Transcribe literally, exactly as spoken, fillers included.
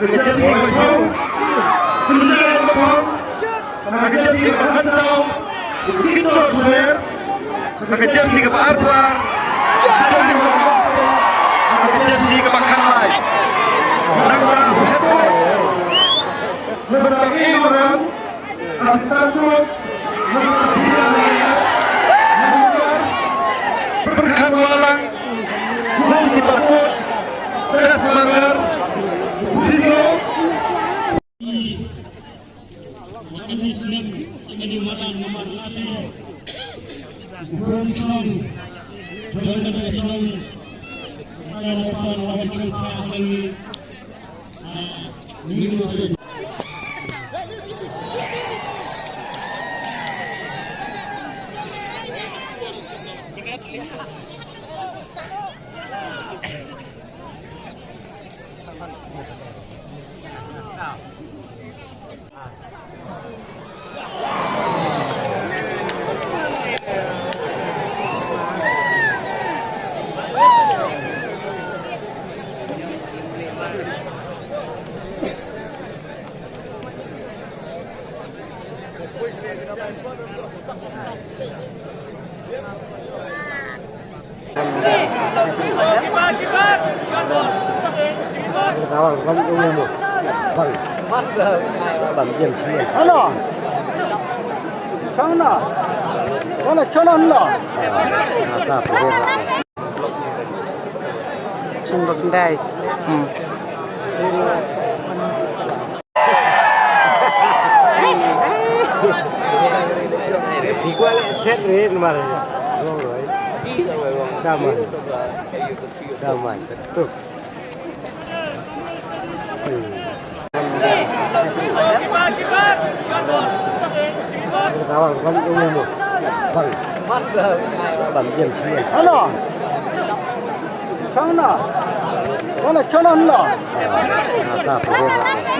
Ka jersey kaba saw, ka jersey kaba khatsaw, ka jersey kaba khatsaw, ka jersey kaba arphew ar, ka jersey kaba khatlai. Nangta u head coach, Mister Ibrahim, assistant coach, Mister Peter Maria, manager, Pyrkhat Wahlang, goalkeeper coach, Tess Marar, physio, Hello. Hello, hello. Chin bak dai. Hmm. Phi kwah leh chet re namar. Daman. Daman. Tuh. Hmm. Hello. Hello. Hello.